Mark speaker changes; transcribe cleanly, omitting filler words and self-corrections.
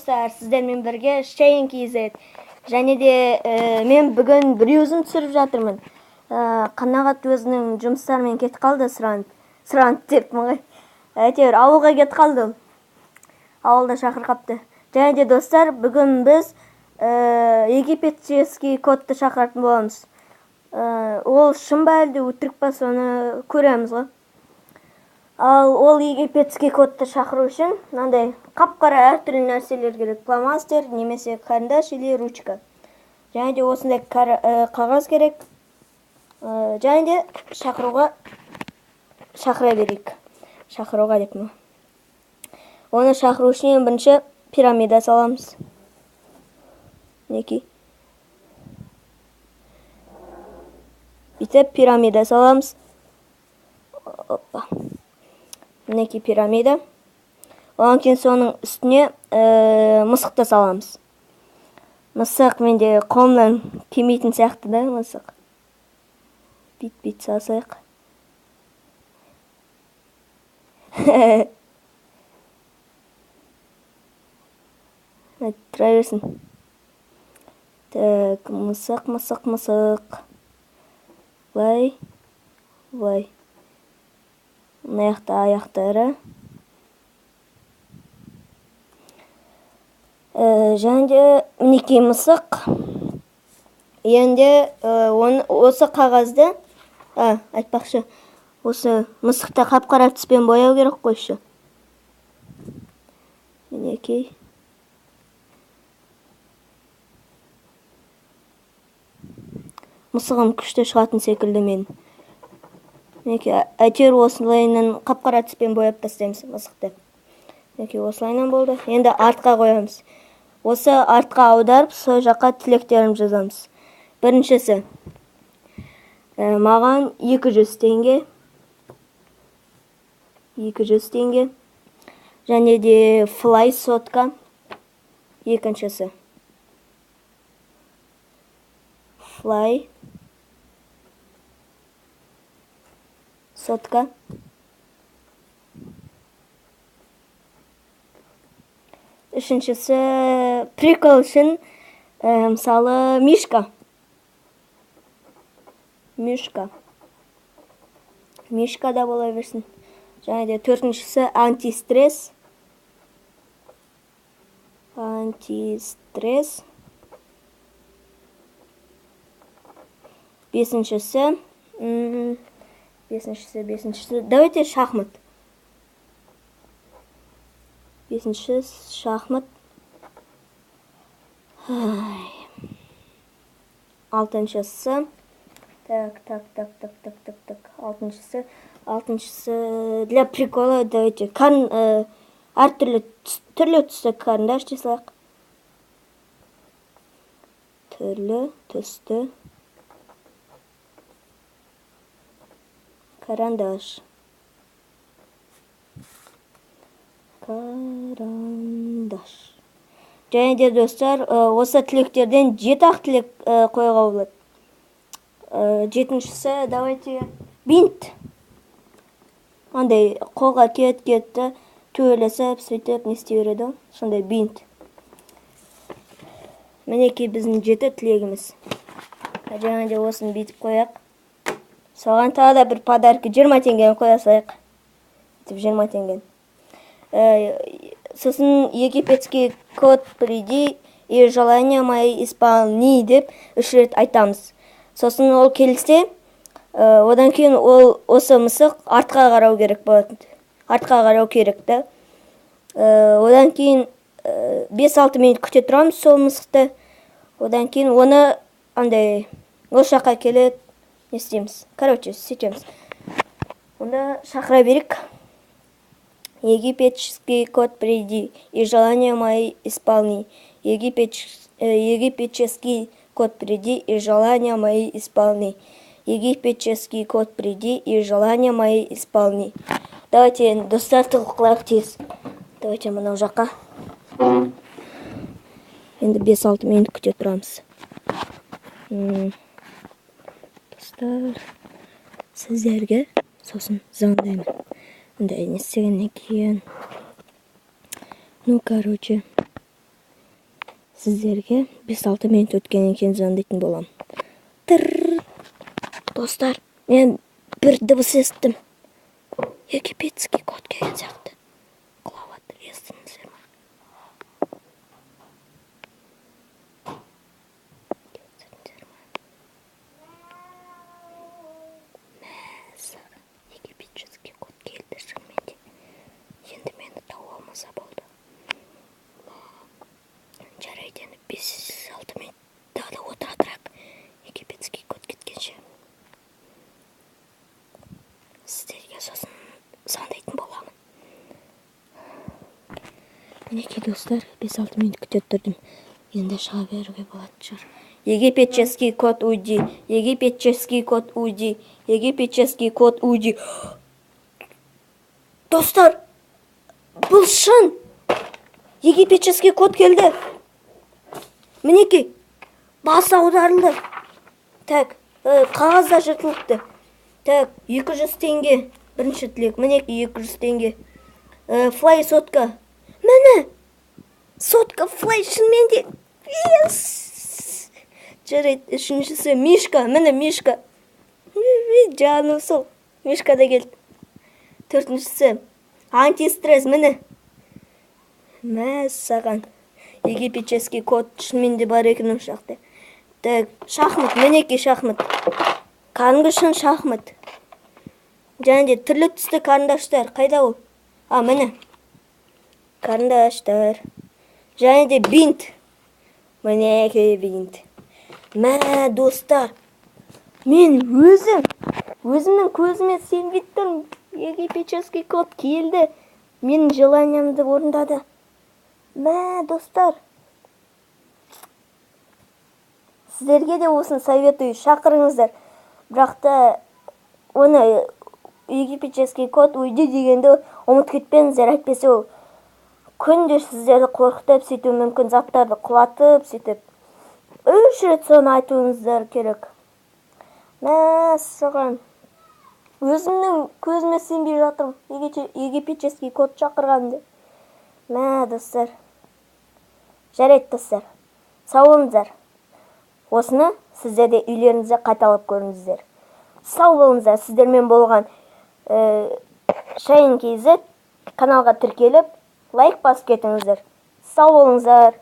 Speaker 1: Достар, сіздермен бірге Шейн KZ. Және де мен бүгін бір өзім түсіріп жатырмын. Қанағат өзінің жұмыстарымен кетіп қалды, сұранып. Сұранып деппін ғой. Әйтеуір ауылға кетіп қалды ол. Ауылда шақырып. Және де, достар, бүгін біз египетский кодты шақыратын боламыз. Ол шын ба, әлде өтірік па, соны көреміз ғой. Ал ол египетский кодты шақыру үшін мынандай қап-қара әртүрлі нәрселер керек. Фломастер немесе карандаш или ручка. Және де осындай қағаз керек. Және де шақыруға шақыра берейік. Шақыруға деп ме? Оны шақыру үшін ең бірінші пирамида саламыз. Мінекей. Бүйтіп пирамида саламыз. Опа. Мінекей пирамида. Одан кейін соның үстіне мысықты саламыз. Мысық менде қолымнан келмейтін сияқты да, мысық. Бит-бит салсайық. Тұра берсін. Так, мысық, мысық, мысық. Былай, былай. Мына жақта аяқтары. Және де мінекей мысық. Енді оны, осы қағазды, айтпақшы, осы мысықты қап-қара түспен бояу керек қойшы. Мінекей. Мысығым күшті шығатын секілді мен. Мінекей, әйтеуір осылайынан қап-қара түспен бояп тастаймыз мысықты. Мінекей, осылайынан болды. Енді артқа қоямыз. Осы артқа аударып, сол жаққа тілектерімізді жазамыз. Біріншісі, маған 200 теңге. 200 теңге. Және де флай сотка. Екіншісі. Флай сотка. Үшіншісі, прикол үшін, мысалы, мишка. Мишка. Мишка да бола берсін. Және де төртіншісі антистресс. Антистресс. Бесіншісі, бесіншісі, бесіншісі. Давайте шахмат. Бесіншісі шахмат. Ай. Алтыншысы. Так, так, так, так, так, так, так. Алтыншысы. Алтыншысы для прикола давайте. Әртүрлі түрлі түсті карандаш дей салайық. Түрлі түсті карандаш. Карандаш. Және де, достар, осы тілектерден 7 ақ тілек қоюға болады. Жетіншісі, давайте бинт. Андай қолға киеді, киеді, төбелесіп, сөйтіп не істей береді ғой. Сондай бинт. Мінекей біздің 7 тілегіміз. Және де осыны бүйтіп қояйық. Соған тағы да бір подарка 20 теңгені қоя салайық. Бүйтіп 20 теңгені. Сосын «Египетский кот, приди и желание мои исполни» деп 3 рет айтамыз. Сосын ол келсе, одан кейін ол осы мысық артқа қарау керек болады. Артқа қарау керек та. Одан кейін 5-6 минут күте тұрамыз сол мысықты. Одан кейін оны андай осы жаққа келеді, не істейміз? Короче, сөйтеміз. Онда шақыра берейік. Египетский кот, приди и желание мои исполни. Египетский кот, приди и желания мои исполни. Египетский кот, приди и желания мои исполни. Давайте, достар, тығып қылайық тез. Давайте мынау жаққа. Енді 5-6 минут күте тұрамыз. Достар, сіздерге сосын звондаймын. Андай не істегеннен кейін. Ну, короче. Сіздерге 5-6 минут өткеннен кейін звондайтын боламын. Достар, мен бір дыбыс естідім. Египетский код келген сияқты. Құлап жатыр, естідіңіздер ма? Естідіңіздер ма? Мәссаған, египетский код келді шынымен де. Енді мені тауып алмаса болды. Жарайды, енді 5-6 минут тағы да отыра тұрайық, египетский код кеткенше. Сіздерге сосын звондайтын боламын. Мінекей, достар, 5-6 минут күте тұрдым. Енді шыға беруге болатын шығар. Египетский код, уйди, египетский код, уйди, египетский код, уйди. Достар, бұл шын. Египетский код келді. Мінекей, бас аударылды. Так, қағаз да жыртылыпты. Так, 200 теңге. Бірінші тілек. Мінекей, 200 теңге. Флай сотка. Міне. Сотка флай шынымен де. Yes! Жарайды, үшіншісі мишка. Міне, мишка. Жаным сол. Мишка да келді. Төртіншісі антистресс. Міне. Мәссаған. Египетский код шынымен де бар екен осы жақта. Так, шахмат, мінекей, шахмат. Кәдімгі шын шахмат. Және де түрлі түсті карандаштар. Қайда ол? А, міне. Карандаштар. Және де бинт. Мінекей, бинт. Мә, достар. Мен өзімнің көзіме сенбей тұрмын. Египетский код келді. Менің желаниямды орындады. Мә, достар. Сіздерге де осыны советую, шақырыңыздар. Бірақ та оны египетский код, уйди дегенді ұмытып кетпеңіздер, әйтпесе ол күнде сіздерді қорқытып сөйтуі мүмкін, заттарды құлатып сөйтіп. 3 рет соны айтуыңыздар керек. Мәссаған. Өзімнің көзіме сенбей жатырмын. Египетский код шақырған деп. Мә, достар. Жарайды, достар. Сау болыңыздар. Осыны сіздер де үйлеріңізде қайталап көріңіздер. Сау болыңыздар. Сіздермен болған Шайын KZ. Каналға тіркеліп, лайк басып кетіңіздер. Сау болыңыздар.